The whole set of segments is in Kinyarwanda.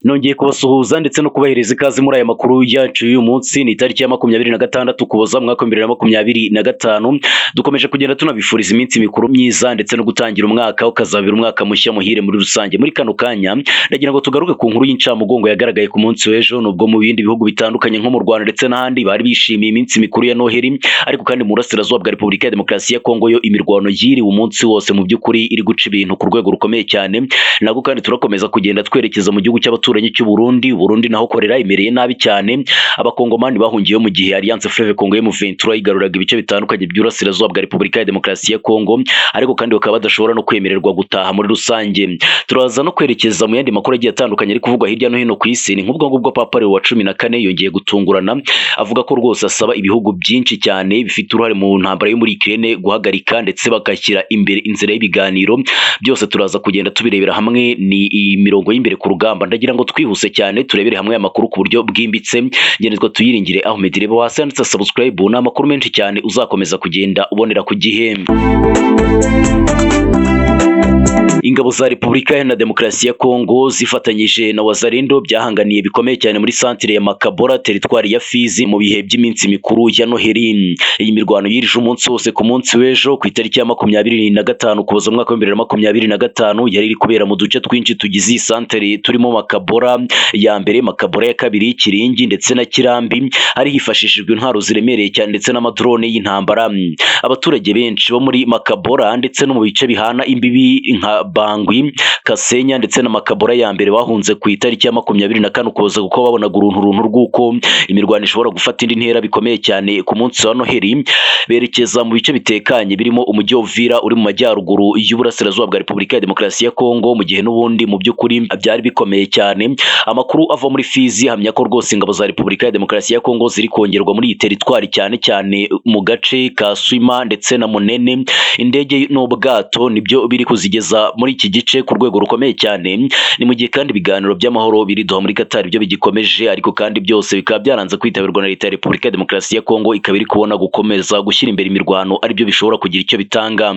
Nongeye kubasuhuza ndetse no kubahereza ikaze muri aya makuru yacu y'uyu munsi. Ni itariki ya 26 Ukuboza, umwaka wa 2025. Dukomeje kugenda tunabifuriza iminsi mikuru myiza ndetse no gutangira umwaka ukazabera umwaka mushya muhire muri rusange. Muri kano kanya ndagira ngo tugaruke ku nkuru y'incamugongo yagaragaye ku munsi w'ejo. Nubwo mu bindi bihugu bitandukanye nko mu Rwanda ndetse n'ahandi bari bishimiye iminsi mikuru ya Noheli, ariko kandi mu burasirazuba bwa Repubulika ya Demokarasi ya Kongo yo imirwano yiriwe umunsi wose mu by'ukuri iri guca ibintu ku rwego rukomeye cyane. Nabwo kandi turakomeza kugenda twerekeza mu gihugu cy'abaturanyi cy'u Burundi. Burundi naho korera imereye nabi cyane abakongomani bahungiyeho mu gihe Alliance Fleuve Congo M23 yigaruraga ibice bitandukanye by'urasirazuba bwa Repubulika ya Demokarasi ya Kongo, ariko kandi bakaba badashobora no kwemererwa gutaha muri rusange. Turaza no kwerekeza mu yandi makuru agiye atandukanye ari kuvugwa hirya no hino ku isi. Ni nk'ubwo ngubwo Papa Leo wa 14 yongeye gutungurana avuga ko rwose asaba ibihugu byinshi cyane bifite uruhare mu ntambara yo muri Ukraine guhagarika ndetse bagashyira imbere inzira y'ibiganiro. Byose turaza kugenda tubirebera hamwe, ni imirongo y'imbere ku rugamba. Ndagira ngo twihuse cyane turebere hamwe amakuru ku buryo bwimbitse. Ngenezwa tuyiringire Ahmed. Reba hasi handitse subscribe, ni amakuru menshi cyane uzakomeza kugenda ubonera ku gihe. Ingabo za Repubulika Iharanira Demokarasi ya Kongo zifatanyije na Wazalendo byahanganiye bikomeye cyane muri santire ya Makabora, teritwari ya Fizi, mu bihe by'iminsi mikuru ya Noheli. Iyi mirwano yirije umunsi wose ku munsi w'ejo ku itariki ya 25 Ukuboza, umwaka wa 2025, yari iri kubera mu duce twinshi tugize iyi santere turimo Makabora ya mbere, Makabora ya kabiri, Kiringi ndetse na Kirambi. Hari hifashishijwe intwaro ziremereye cyane ndetse n'amadrone y'intambara. Abaturage benshi bo muri Makabora ndetse no mu bice bihana imbibi nka Bangwi, Kasenya ndetse na Makabora ya mbere bahunze ku itariki ya 24 Ukuboza, kuko babonaga uruntu runtu rw'uko imirwano ishobora gufata indi ntera bikomeye cyane ku munsi wa Noheli, berekeza mu bice bitekanye birimo umujyi wa Uvira uri mu majyaruguru y'uburasirazuba bwa Repubulika ya Demokarasi ya Kongo, mu gihe n'ubundi mu by'ukuri byari bikomeye cyane. Amakuru ava muri Fizi ahamya ko rwose ingabo za Repubulika ya Demokarasi ya Kongo ziri kongerwa muri iyi teritwari, cyane cyane mu gace ka Swima ndetse na Munene. Indege n'ubwato nibyo biri kuzigeza muri iki gice ku rwego rukomeye cyane. Ni mu gihe kandi ibiganiro by'amahoro biri Doha muri Qatar byo bigikomeje, ariko kandi byose bikaba byaranze kwitabirwa na leta ya Repubulika ya Demokarasi ya Kongo, ikaba iri kubona gukomeza gushyira imbere imirwano aribyo bishobora kugira icyo bitanga.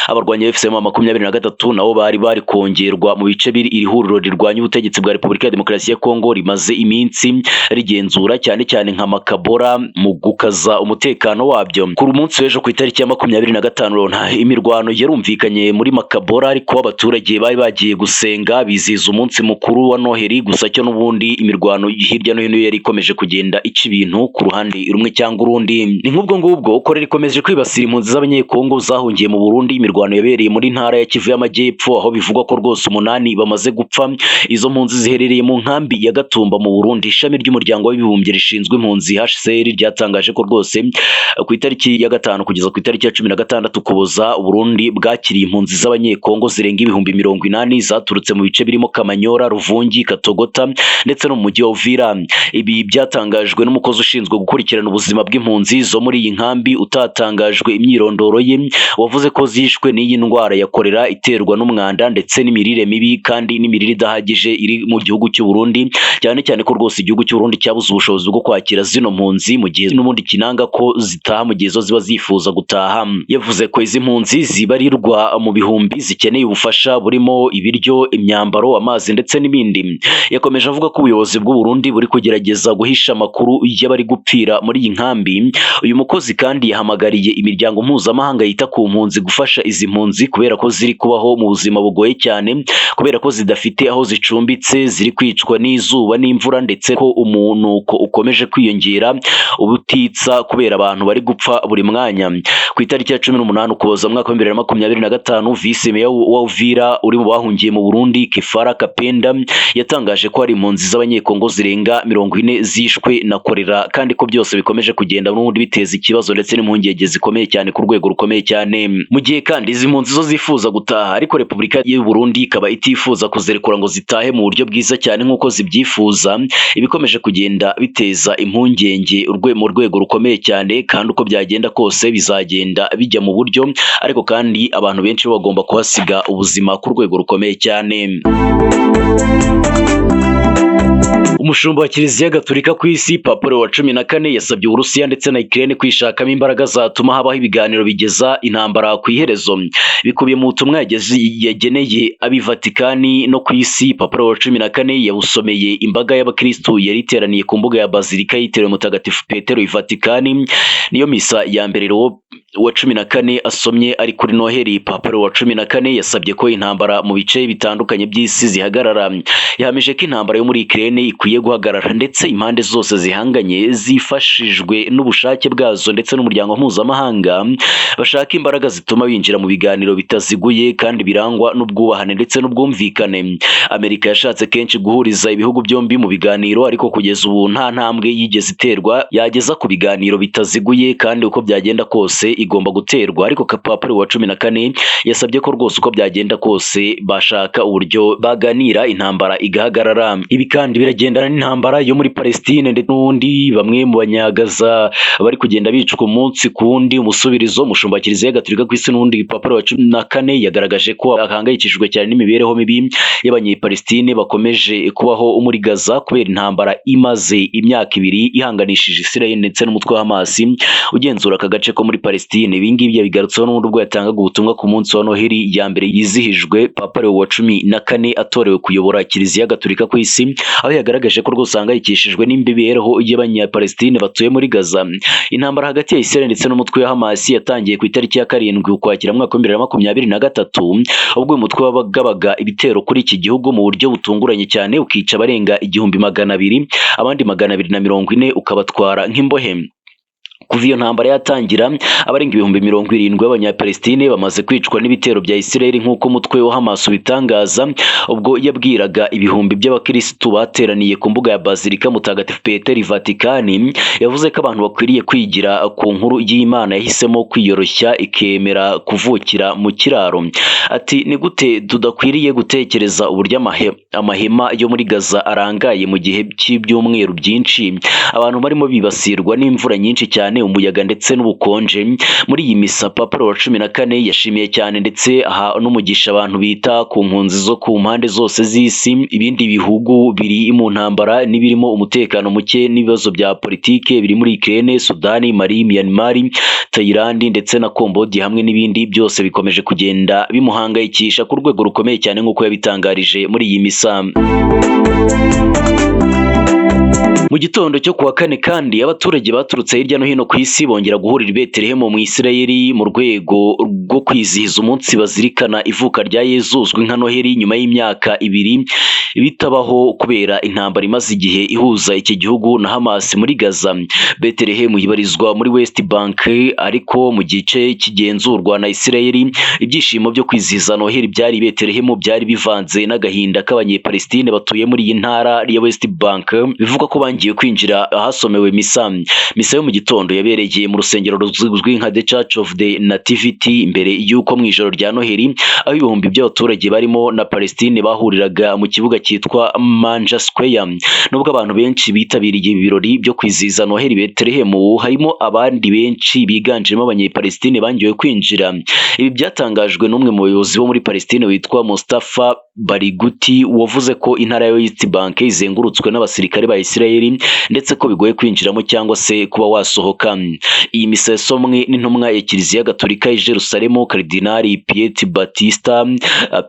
Abarwanyi ba FCM 23 nabo bari kongerwa mu bice biri iri huriro rirwanya ubutegetsi bwa Repubulika ya Demokarasi ya Kongo rimaze iminsi rigenzura, cyane cyane nka Makabora, mu gukaza umutekano wabyo. Ku munsi w'ejo ku itariki ya 25 nta imirwano yarumvikanye muri Makabora, ariko abaturage bari bagiye gusenga bizihiza umunsi mukuru wa Noheli. Gusa cyo n'ubundi imirwano hirya no hino yari ikomeje kugenda ica ibintu ku ruhande rumwe cyangwa urundi. Ni nk'ubwo ngubwo korera ikomeje kwibasira impunzi z'abanyekongo zahungiye mu Burundi. Imirwano yabereye muri ntara ya Kivu y'Amajyepfo, aho bivugwa ko rwose 8 bamaze gupfa. Izo mpunzi ziherereye mu nkambi ya Gatumba mu Burundi. Ishami ry'umuryango w'abibumbye rishinzwe impunzi HCR ryatangaje ko rwose ku itariki ya 5 kugeza ku itariki ya 16 Ukuboza, Burundi bwakiriye impunzi z'abanyekongo zirenga 80,000 zaturutse mu bice birimo Kamanyora, Ruvungi, Katogota ndetse no mu mujyi wa Uvira. Ibi byatangajwe n'umukozi ushinzwe gukurikirana ubuzima bw'impunzi zo muri iyi nkambi utatangajwe imyirondoro ye, wavuze ko zishwe n'iyi ndwara ya korera iterwa n'umwanda ndetse n'imirire mibi kandi n'imirire idahagije iri mu gihugu cy'u Burundi, cyane cyane ko rwose igihugu cy'u Burundi cyabuze ubushobozi bwo kwakira zino mpunzi mu gihe n'ubundi kinanga ko zitaha mu gihe zo ziba zifuza gutaha. Yavuze ko izi mpunzi zibarirwa mu bihumbi zikeneye ubufasha burimo ibiryo, imyambaro, amazi ndetse n'ibindi. Yakomeje avuga ko ubuyobozi bw'u Burundi buri kugerageza guhisha amakuru y'abari gupfira muri iyi nkambi. Uyu mukozi kandi yahamagariye imiryango mpuzamahanga yita ku mpunzi gufasha izi mpunzi, kubera ko ziri kubaho mu buzima bugoye cyane, kubera ko zidafite aho zicumbitse, ziri kwicwa n'izuba n'imvura, ndetse ko umunuko ukomeje kwiyongera ubutitsa kubera abantu bari gupfa buri mwanya. Ku itariki ya 18 Ukuboza, umwaka wa 2025, Vice Meya wa Uvira uri mu bahungiye mu Burundi, Kefara Kapenda, yatangaje ko hari impunzi z'abanyekongo zirenga 40 zishwe na korera, kandi ko byose bikomeje kugenda n'ubundi biteza ikibazo ndetse n'impungenge zikomeye cyane ku rwego rukomeye cyane. Mu gihe kandi izi mpunzi zo zifuza gutaha, ariko Repubulika y'u Burundi ikaba itifuza kuzirekura ngo zitahe mu buryo bwiza cyane nk'uko zibyifuza, ibikomeje kugenda biteza impungenge mu rwego rukomeye cyane. Kandi uko byagenda kose bizagenda bijya mu buryo, ariko kandi abantu benshi bagomba kuhasiga ubuzima ku rwego rukomeye cyane. Umushumba wa Kiliziya Gatolika ku isi, Papa Leo wa 14, yasabye Uburusiya ndetse na Ukraine kwishakamo imbaraga zatuma habaho ibiganiro bigeza intambara ku iherezo. Bikubiye mu butumwa yageneye ab'i Vatikani no ku isi. Papa Leo wa 14 yabusomeye imbaga y'abakristu yari iteraniye ku mbuga ya Bazilika yitiriwe Mutagatifu Petero i Vatikani. Niyo misa ya mbere Leo wa 14 asomye ari kuri Noheli. Papa Leo wa 14 yasabye ko intambara mu bice bitandukanye by'isi zihagarara. Yahamije ko intambara yo muri Ukraine ikwiye guhagarara, ndetse impande zose zihanganye zifashijwe n'ubushake bwazo ndetse n'umuryango mpuzamahanga bashaka imbaraga zituma binjira mu biganiro bitaziguye kandi birangwa n'ubwubahane ndetse n'ubwumvikane. Amerika yashatse kenshi guhuriza ibihugu byombi mu biganiro, ariko kugeza ubu nta ntambwe yigeze iterwa yageza ku biganiro bitaziguye, kandi uko byagenda kose igomba guterwa. Ariko Papa Leo wa 14 yasabye ko rwose uko byagenda kose bashaka uburyo baganira intambara igahagarara. Ibi kandi biragendana n'intambara yo muri Palestine ndetse n'ubundi bamwe mu banyagaza bari kugenda bicwa umunsi ku wundi. Umusubirizo umushumba wa Kiliziya Gatolika ku isi n'ubundi Papa Leo wa 14 yagaragaje ko ahangayikishijwe cyane n'imibereho mibi y'abanyepalestine bakomeje kubaho muri Gaza kubera intambara imaze imyaka 2 ihanganishije Israel ndetse n'umutwe wa Hamas ugenzura aka gace ko muri Palestine. Ibi ngibi yabigarutseho n'ubundi ubwo yatangaga ubutumwa ku munsi wa Noheli ya mbere yizihijwe Papa Leo wa 14 atorewe kuyobora Kiliziya Gatolika ku isi, aho yagaragaje ko rwose ahangayikishijwe n'imibereho y'abanyapalestine batuye muri Gaza. Intambara hagati ya Israel ndetse n'umutwe wa Hamas yatangiye ku itariki ya 7 Ukwakira mwaka wa 2023, ubwo uyu mutwe wagabaga ibitero kuri iki gihugu mu buryo butunguranye cyane, ukica abarenga 1200, abandi 240 ukabatwara nk'imbohe. Kuva iyo ntambara yatangira, abarenga 70,000 b'abanyapalestine bamaze kwicwa n'ibitero bya Israel nk'uko umutwe wa Hamas ubitangaza. Ubwo yabwiraga ibihumbi by'abakirisitu bateraniye ku mbuga ya Bazilika Mutagatifu Petero i Vatikani, yavuze ko abantu bakwiriye kwigira ku nkuru y'Imana yahisemo kwiyoroshya ikemera kuvukira mu kiraro. Ati: "Ni gute tudakwiriye gutekereza uburyo amahema yo muri Gaza arangaye mu gihe cy'ibyumweru byinshi, abantu barimo bibasirwa n'imvura nyinshi cyane, umuyaga ndetse n'ubukonje." Muri iyi misa, Papa Leo wa 14 yashimiye cyane ndetse aha n'umugisha abantu bita ku mpunzi zo ku mpande zose z'isi, ibindi bihugu biri mu ntambara n'ibirimo umutekano muke n'ibibazo bya politike biri muri Ukraine, Sudani, Mali, Myanmar, Thailand ndetse na Cambodia hamwe n'ibindi byose bikomeje kugenda bimuhangayikisha ku rwego rukomeye cyane nk'uko yabitangarije muri iyi misa. Mu gitondo cyo kuwa kane kandi, abaturage baturutse hirya no hino ku isi bongera guhurira i Betelehemu mu Isirayeli mu rwego rwo kwizihiza umunsi bazirikana ivuka rya Yezu uzwi nka Noheli, nyuma y'imyaka 2 bitabaho kubera intambara imaze igihe ihuza iki gihugu na Hamas muri Gaza. Betelehemu ibarizwa muri West Bank ariko mu gice kigenzurwa na Isirayeli. Ibyishimo byo kwizihiza Noheli byari i Betelehemu byari bivanze n'agahinda k'abanyepalestine batuye muri iyi ntara ya West Bank, bivugwa ko bangiye kwinjira ahasomewe misa. Misa yo mu gitondo yabereye mu rusengero ruzwi nka The Church of the Nativity mbere y'uko mu ijoro rya Noheli, aho ibihumbi by'abaturage barimo na Palestine bahuriraga mu kibuga cyitwa Manja Square. Nubwo abantu benshi bitabiriye ibirori byo kwizihiza Noheli Betelehemu, harimo abandi benshi biganjemo abanyepalestine bangiwe kwinjira. Ibi byatangajwe n'umwe mu bayobozi bo muri Palestine witwa Mustafa Bariguti, wavuze ko intara ya West Bank izengurutswe n'abasirikare ba Israel ndetse ko bigoye kwinjiramo cyangwa se kuba wasohoka. Iyi misa yasomwe n'intumwa ya Kiliziya Gatolika i Jerusalemu, Karidinali Piet Batista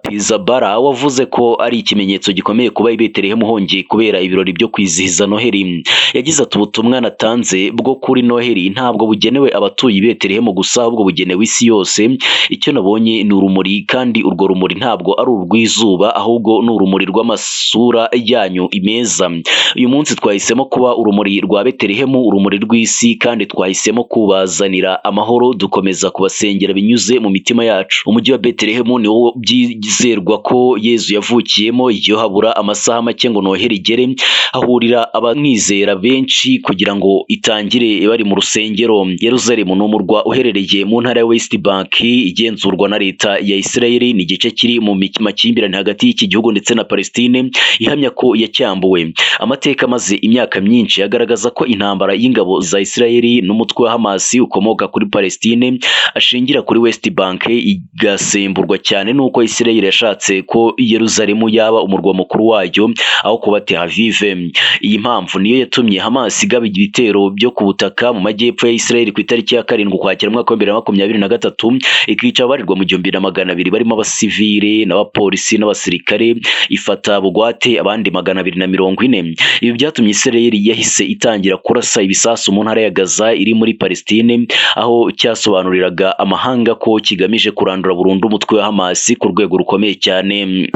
Pizzaballa, wavuze ko ari ikimenyetso gikomeye kuba i Betelehemu hongeye kubera ibirori byo kwizihiza Noheli. Yagize ati: "Ubutumwa natanze bwo kuri Noheli ntabwo bugenewe abatuye i Betelehemu gusa, ahubwo bugenewe isi yose. Icyo nabonye ni urumuri, kandi urwo rumuri ntabwo ari urw'izuba, ahubwo ni urumuri rw'amasura yanyu meza. Uyu munsi twahisemo kuba urumuri rwa Betelehemu, urumuri rw'isi, kandi twahisemo kubazanira amahoro, dukomeza kubasengera binyuze mu mitima yacu." Umujyi wa Betelehemu ni wo byizerwa ko Yezu yavukiyemo. Iyo habura amasaha make ngo Noheli igere, hahurira abamwizera benshi kugira ngo itangire bari mu rusengero. Yerusalemu ni umurwa uherereye mu ntara ya West Bank igenzurwa na leta ya Israel. Ni igice kiri mu makimbirane hagati y'iki gihugu ndetse na Palestine ihamya ko yacyambuwe. Amateka amaze amaze imyaka myinshi agaragaza ko intambara y'ingabo za Israel n'umutwe wa Hamas ukomoka kuri Palestine ashingira kuri West Bank, igasemburwa cyane n'uko Israel yashatse ko Yerusalemu yaba umurwa mukuru wayo aho kuba Tel Aviv. Iyi mpamvu niyo yatumye Hamas igaba ibitero byo ku butaka mu majyepfo ya Israel ku itariki ya 7 Ukwakira mwaka wa 2023, ikica abarirwa mu 1200 barimo abasivile n'abapolisi n'abasirikare, ifata bugwate abandi 240. Ibi byatumye Israel yahise itangira kurasa ibisasu mu ntara ya Gaza iri muri Palestine, aho cyasobanuriraga amahanga ko kigamije kurandura burundu umutwe wa Hamas ku rwego rukomeye cyane.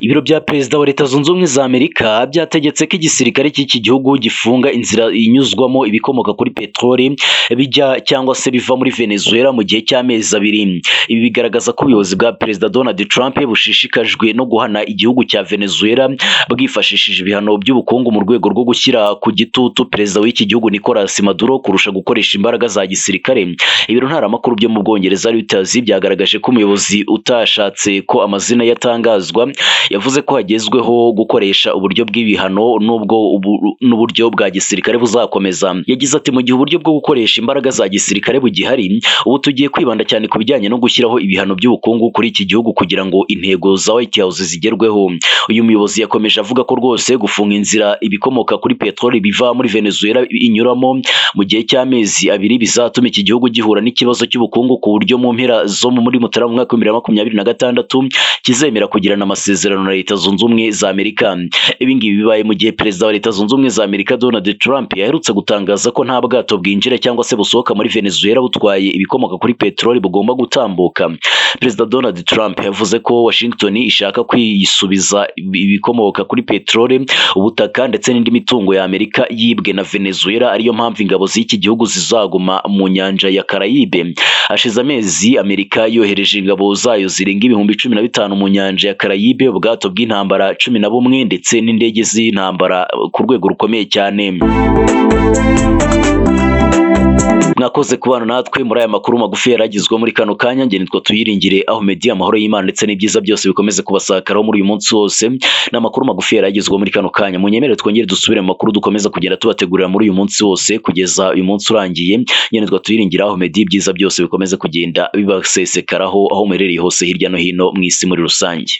Ibiro bya Perezida wa Leta Zunze Ubumwe za Amerika byategetse ko igisirikare cy'iki gihugu gifunga inzira inyuzwamo ibikomoka kuri peteroli bijya cyangwa se biva muri Venezuela mu gihe cy'amezi 2. Ibi bigaragaza ko ubuyobozi bwa Perezida Donald Trump bushishikajwe no guhana igihugu cya Venezuela bwifashishije ibihano by'ubukungu mu rwego rwo gushyira ku gitutu perezida w'iki gihugu Nicolas Maduro kurusha gukoresha imbaraga za gisirikare. Ibiro ntaramakuru byo mu Bwongereza Reuters byagaragaje ko umuyobozi utashatse ko amazina yatangazwa yavuze ko hagezweho gukoresha uburyo bw'ibihano nubwo n'uburyo bwa gisirikare buzakomeza. Yagize ati mu gihe uburyo bwo gukoresha imbaraga za gisirikare bugihari, ubu tugiye kwibanda cyane ku bijyanye no gushyiraho ibihano by'ubukungu kuri iki gihugu kugira ngo intego za White House zigerweho. Uyu muyobozi yakomeje avuga ko rwose gufunga inzira ibikomoka kuri peteroli biva muri Venezuela inyuramo mu gihe cy'amezi 2 bizatuma iki gihugu gihura n'ikibazo cy'ubukungu ku buryo mu mpera zo muri Mutarama mu mwaka wa 2026 kizemera kugirana amasezerano na Leta Zunze Ubumwe za Amerika. Ibi ngibi bibaye mu gihe Perezida wa Leta Zunze Ubumwe za Amerika Donald Trump yaherutse gutangaza ko nta bwato bwinjira cyangwa se busohoka muri Venezuela butwaye ibikomoka kuri peteroli bugomba gutambuka. Perezida Donald Trump yavuze ko Washington ishaka kwisubiza ibikomoka kuri peteroli, ubutaka ndetse n'indi mitungo ya Amerika yibwe na Venezuela, ariyo mpamvu ingabo z'iki gihugu zizaguma mu nyanja ya Karayibe. Hashize amezi Amerika yohereje ingabo zayo zirenga 15,000 mu nyanja ya Karayibe, ubwato bw'intambara 11 ndetse n'indege z'intambara ku rwego rukomeye cyane. Mwakoze kubana natwe muri aya makuru magufi yaragizwe muri kano kanya. Nge nitwa Tuyiringire Ahmed, amahoro y'Imana ndetse n'ibyiza byose bikomeze kubasakaraho muri uyu munsi wose. Ni amakuru magufi yaragizwe muri kano kanya, munyemerere twongere dusubire mu makuru dukomeza kugenda tubategurira muri uyu munsi wose kugeza uyu munsi urangiye. Nge nitwa Tuyiringire Ahmed, ibyiza byose bikomeze kugenda bibasesekaraho aho muherereye hose hirya no hino mu isi muri rusange.